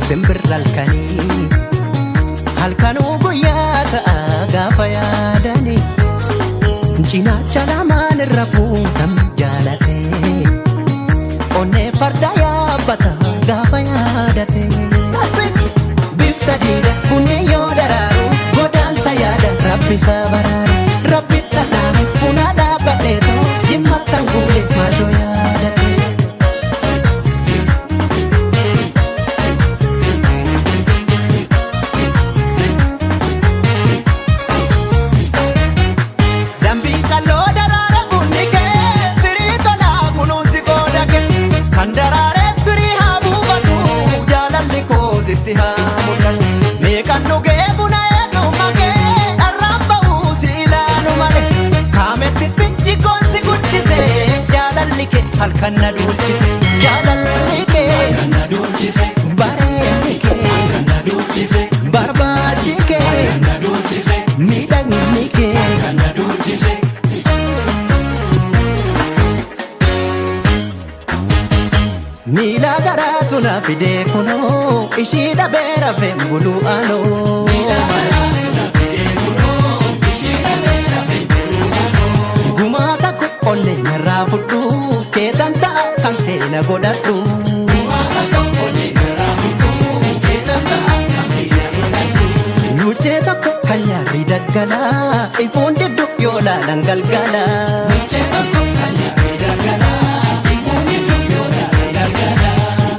Simbirra halkanii halkanuu guyyaa ta'a gaafa yaadanii cinaacha lamaan irra fuutam jaalatee onnee farda yaabbata gaafa yaadate. Bifta diida bunni yoo daraaru godaansa yaada rabbi isa baraaru rabbi dhadhaame buna dhaabbadheetu jimmattan guule maashoo yaadate. Dambii qalloo daraara bunni kee firii tolaa kunuunsi qooda kee kan daraareef firii haa buufatu jaalalli koo sitti haa mul'atu meeqan dhugee buna eegumma kee dharraan ba'uu si ilaalu malee kaamettitti jiggoon si guddise jaalalli kee halkan na duulchise jaalalli kee Halkan na duulchise. Bareedni kee Halkan na duulchise. Barbaachi kee Halkan na duulchise. Miidhagni kee Halkan na duulchise. Miila garaatu na fidee kunoo ishii dhabee rafeen buluu anoo. Gumaa takko onnee narraa fudhu keetan ta'a kan kee na godhadhu. Luuccee tokko kan nyaarri daggalaa ifuun diddu yoo laalan galgalaa.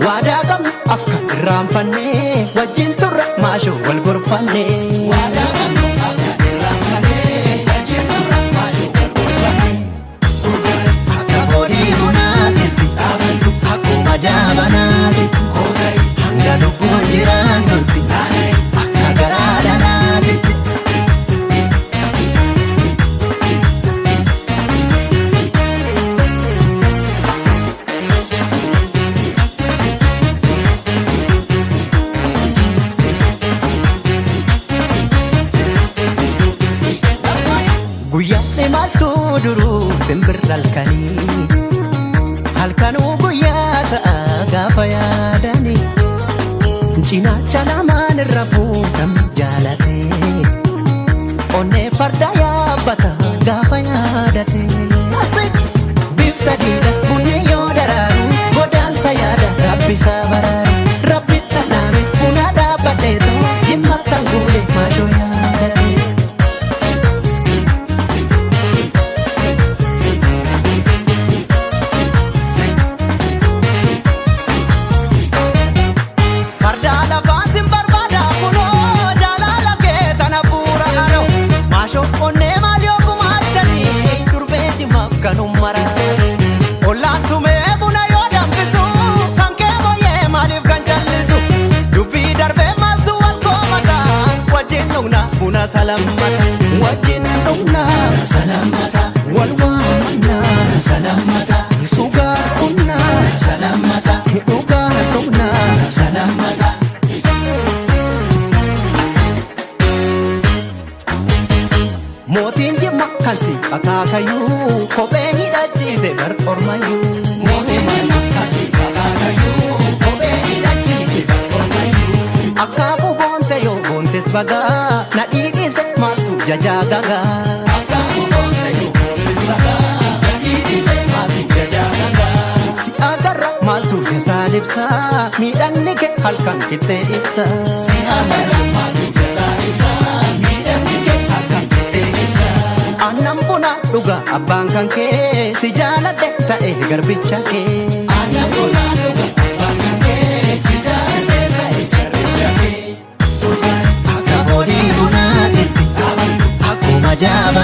Waadaa qabnu akka irraanfannee wajjin turre maashoo wal gorfannee. Akka horii bunaatitti akkuma jaabanaatitti hanga lubbuun jiraannutti akka garaa dhalaatitti. Guyyaa imaltuu duruu simbirra halkanii halkanuu guyyaa ta'a gaafa yaadanii cinaacha lamaan irra fuutam jaalatee onnee farda yaabbata gaafa yaadate. Bifta diida bunni yoo daraaru godaansa yaada rabbi isaa baraaru rabbi dhadhaame buna dhaabbadheetu jimmattan guule maashoo yaadate. Farda lafaan sin barbaada kunoo jaalala kee tana bu'uura anoo maashoo onnee maal yoo gumaachanii durbee jimaaf kanum maraate ollaan tumee buna yoo danfisu kan kee booyyee maaliif kan callisu dubbii darbee maaltu wal koomata wajjin dhugna buna salammata wajjin dhugna Salammata. Wal waamna Salammata. Sugaa dhugna Salammata. Dhugaa dhugna. Salammata. Mootiin jimma kan si akaakayyuu kophee hidhachiise bar ormayyuu. Mootiin jimma kan si akaakayyuu kophee hidhachiise bar ormayyuu. Akaakuu boonte yoo boontes bagaa na dhiidhiise maaltu jajaa gagaa. Akaakuu boonte yoo boontes bagaa na dhiidhiise maaltu jajaa gagaa. Si agarra maaltu jasaan ibsaa miidhagni kee halkan qixxee ibsa. Si agarra maaltu jasaa ibsaa miidhagni kee halkan qixxee ibsaa. Aannan buna dhuga abbaan kan kee si jaaladhe ta'e garbicha kee. Aannan bunaa dhuga abbaan kan kee si jaaladhe ta'e garbicha kee. Akka horii bunaatitti akkuma jaaba.